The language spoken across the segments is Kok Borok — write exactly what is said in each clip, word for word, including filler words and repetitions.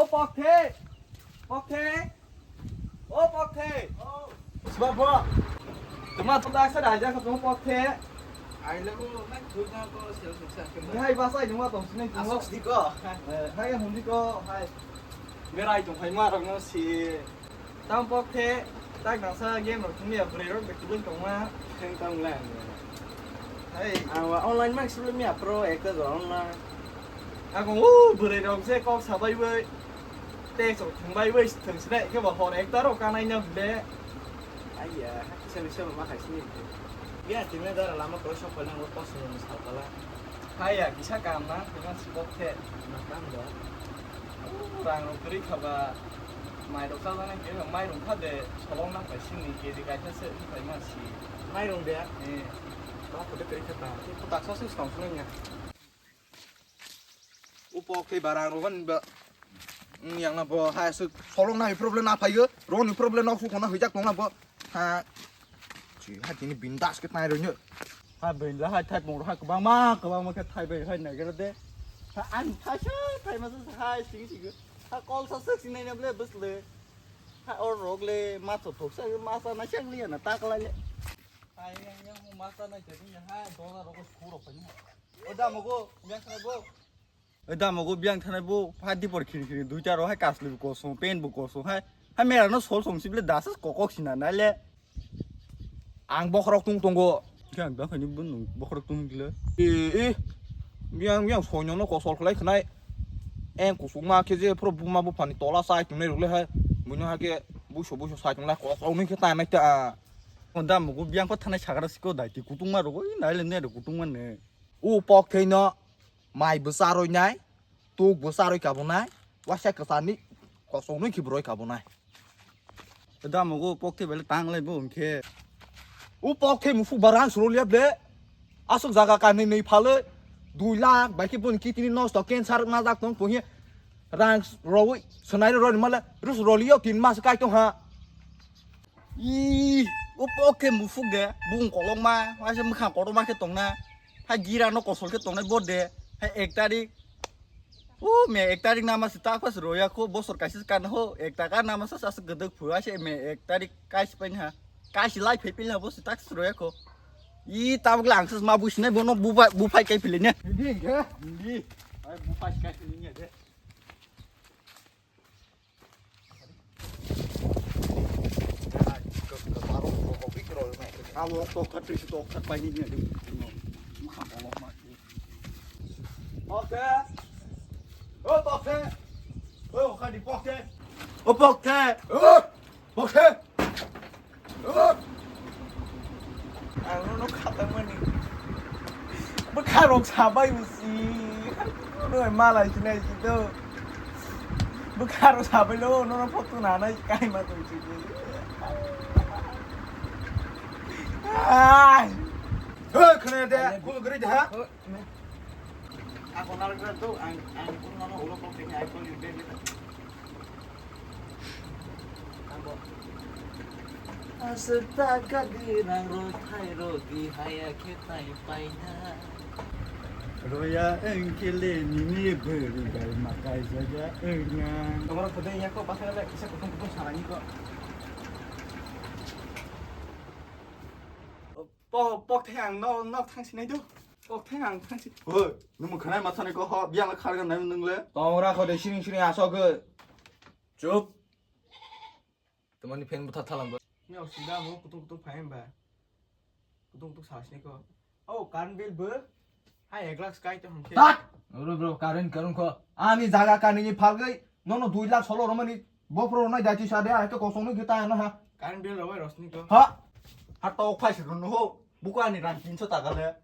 Pokhe! Pokhe! O Pokhe! Sibabo! Tuma tuta sa raja ko tuma Pokhe. Ai le ko hai thuna ko sel sel sa ke. Hai ba sai numa tong sini tuma. Asok siko. Eh, hai hundi ko hai. Berai tong hai ma rang no si. Tam Pokhe, tak nang sa game rok thung ya bwrwi rok bek tubun tong ma. Theng tong le. Hai. Awa online mak sulu mi apro ekta jor online. Ako u bwrwi rok se kok sabai bai. Text rok thwngbai bai thwng sinai khe bo hor ekta rok kanai na bwle. Aiya, kisa misa ma khai sini. Biya tini dara lama koi sok koi nang kos ni sal kala. Haiya, kisa kam na, kisa sibok khe. Ma kam da. U rang rok kwrwi kha ba, mai rok chajaknai khe mai rok kha de, solong na phai sini kg kaisa se phai ma si. Mai rok de? Eh. Ba kho de kwrwi kha ta. Khe kho ta sa se song sung ya. Upo khe barang rogan ba. Yang na bo ha su solong na problem na phayo. Ro ni problem na khu khona hoi jak tong na bo. Ha. Chi ha tini bindas ke tai ro nyo. Ha bin la ha thai pong ha kwbang ma kwbang ma khe thai bai hai na gere de. Ha an thai sa thai ma sa hai sing sing. Ha kol sa sa sing nai na ble bus le. Ha or rok le ma so thok sa ma sa na chang le na tak la le. Hai yang yang ma sa na ke ni ha do na ro ko khu ro pa ni. O da mo go, yang sa bo. O da mo go biang thana bo, pha dipor khiri khiri, duita ro hai kasli bo kosong, pen bo kosong hai. Hai mera no sol song sible dasa kokok sina na le. Ang bokhorok tung tongo. Khe ang da khani bun bokhorok tung gile. E, e. Biang biang soinyo no kosol khlai khnai. Eng kusuk ma khe je pro buma bo phani tola sai tung nai rok le hai. Buino ha khe buso buso sai tung lai kosok nung khe ta nai ta. O da mo go biang pha thanai sagra siko dai ti kutung ma rok, i nai le ne rok kutung ma ne. U pok thei no mai bwsa roi nai, tuk bwsa roi kabo nai, waisa kwsa ni kosong nui khibo roi kabo nai. Da mo go pok thei bele tang lai bo hwnkhe. U pok thei mufuk ba rang suro liya ble. Aswk jaga kanwi nwi phalwi dui lakh bai khe boni kidney nosto cancer ma jak tong tong hi rang roi swnai roi male rus roliyo tin mas kai tong ha. Ih, o pok khe mufuk de, bung kolokma, waisa mwkhang kotorma khe tongna, hai gira no kosol khe tongnai bo de, hai ek tarik, o me ek tarik nama se tak pas roya kho, bosor kaisa kan ho, ek taka nama sa sa gdek phu, waisa me ek tarik kaisa pain ha, kaisa lai phai pil ha, bo se tak roya kho. Ih, tabuk le ang se ma businai bono bubai, buphai kai philenya. Hindi, hindi. Ai, buphai kai philenya de. Oke. O, oke. O, kadi, oke. O, oke. O, oke. Ang nono khatamani. Bwkha rok sabai usi. Nono malai sinai si to. Bwkha rok sabai lo, nono photo nanai kai ma tong si. Ai. Hoi, khne de, kul gri de ha. Ako nalgra to, ang, ang pun nono ulo kok kene ai kol yuk de. Aswk ta gadi rang rok thai rok di haya khe tai paina. Roya engkele nini bwrwi bai makai jaga engna. Tomorok khode yako pasal le kisa kutung kutung salani ko. Po-, pok thai ang no, no thang sinai do. Pok thai ang thang si. Hoi, nung khana ma thani ko ho, biang la khar ga nai nung le. Tongra khode siring siring asok ge. Chup. Tomani fan butha thalang bo. Ni o sida mo kutung kutung phai ba. Kutung kutung sa sinai ko. O, current bill bo. Hai ek lakh sky to hum. Tat! Bro, bro, current karung ko. Ani jaga kani ni phalgai. Nono dui lakh solo romani. Bofro nai dati sa de, ai to kosong ni gita no ha. Current bill rawai rosni ko. Ha. Ha to phai se no ho. Buka ni ran tinso taka le.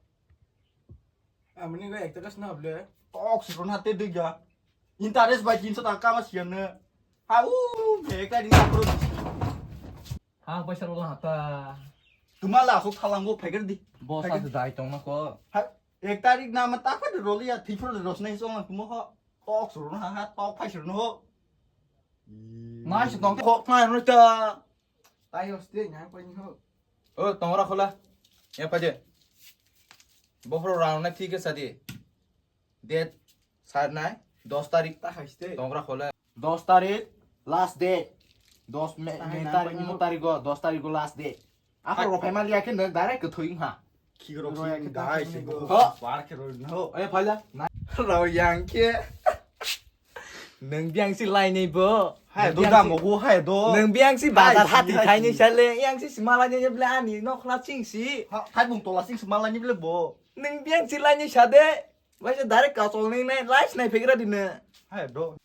Amni go ekta kas na hable. Tok si ron hatte dui ga. Interest bai tinso taka ma siyan ne. Ha u, me ekta din na pro. Ha paisa rola hata. Tumala so thalango phaikar di. Boss ase dai tong na ko. Ha, ek tarik na ma ta kha roli ya thipro rosnai song na tumo ho. Tok si ron ha ha tok phai si ron ho. Nai si tong ko nai ron ta. Tai os te nyang pa ni ho. O, tongra khola. Ya paje. Bofro round na thik sa di. Date sar nai, dos tarik. Ta haste. Tongra khola. Dos tarik last date. Dos me, Tahai me nang tarik, painani. Mo tarik go, dos tarik go last date. Ako Hai. Rok phaima liya khe nang direct kwthwi wngha. Khigro Roya sing khe dai tang sing sing go. Ho. Par khe roi no. Oya phaila. Rao yang khe. Nang biang si lainai bo. Hai Nang do biang da si, mo go hai do. Nang biang si bazar Hai, hati hai, khaini hai. Sale, yang si simalai ni ble ani nokhla sing si. Ha, hai bung tola sing simalai ni ble bo. Nang biang si lainai sade. Waisa direct kachol ni nai live nai phegra dine. Hai do.